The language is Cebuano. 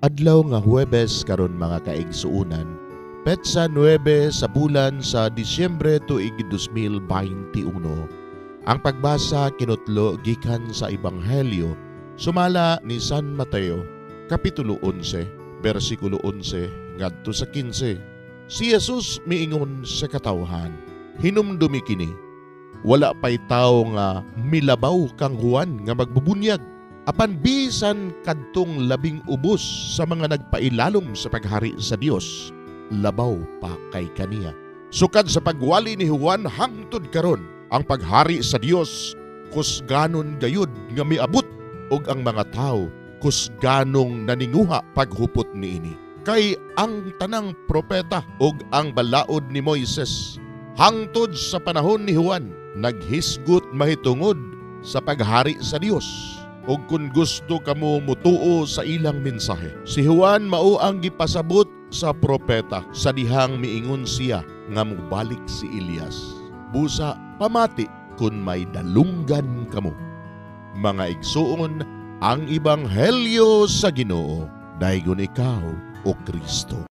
Adlaw nga Huwebes karon, mga kaigsuonan, petsa 9 sa bulan sa Disyembre tuig 2021. Ang pagbasa kinutlo gikan sa Ebanghelyo sumala ni San Mateo, Kapitulo 11, bersikulo 11 ngadto sa 15. Si Jesus miingon sa katawhan, "Hinumdumi kini, wala pay tawo nga milabaw kang Juan nga magbubunyag. Apan bisan kadtong labing ubos sa mga nagpailalom sa paghari sa Dios, labaw pa kay kaniya. Sukad sa pagwali ni Juan hangtod karon, ang paghari sa Dios kusganon gayud nga miabot ug ang mga tawo kusganong naninguha paghupot niini. Kay ang tanang propeta ug ang balaod ni Moises hangtod sa panahon ni Juan naghisgot mahitungod sa paghari sa Dios. Ug kung gusto kamo mutuo sa ilang mensahe, si Juan mao ang gipasabot sa propeta sa dihang miingon siya nga mobalik si Elias. Busa pamati kung may dalunggan kamo." Mga igsuon, ang Ebanghelyo sa Ginoo. Daygon ikaw, O Kristo.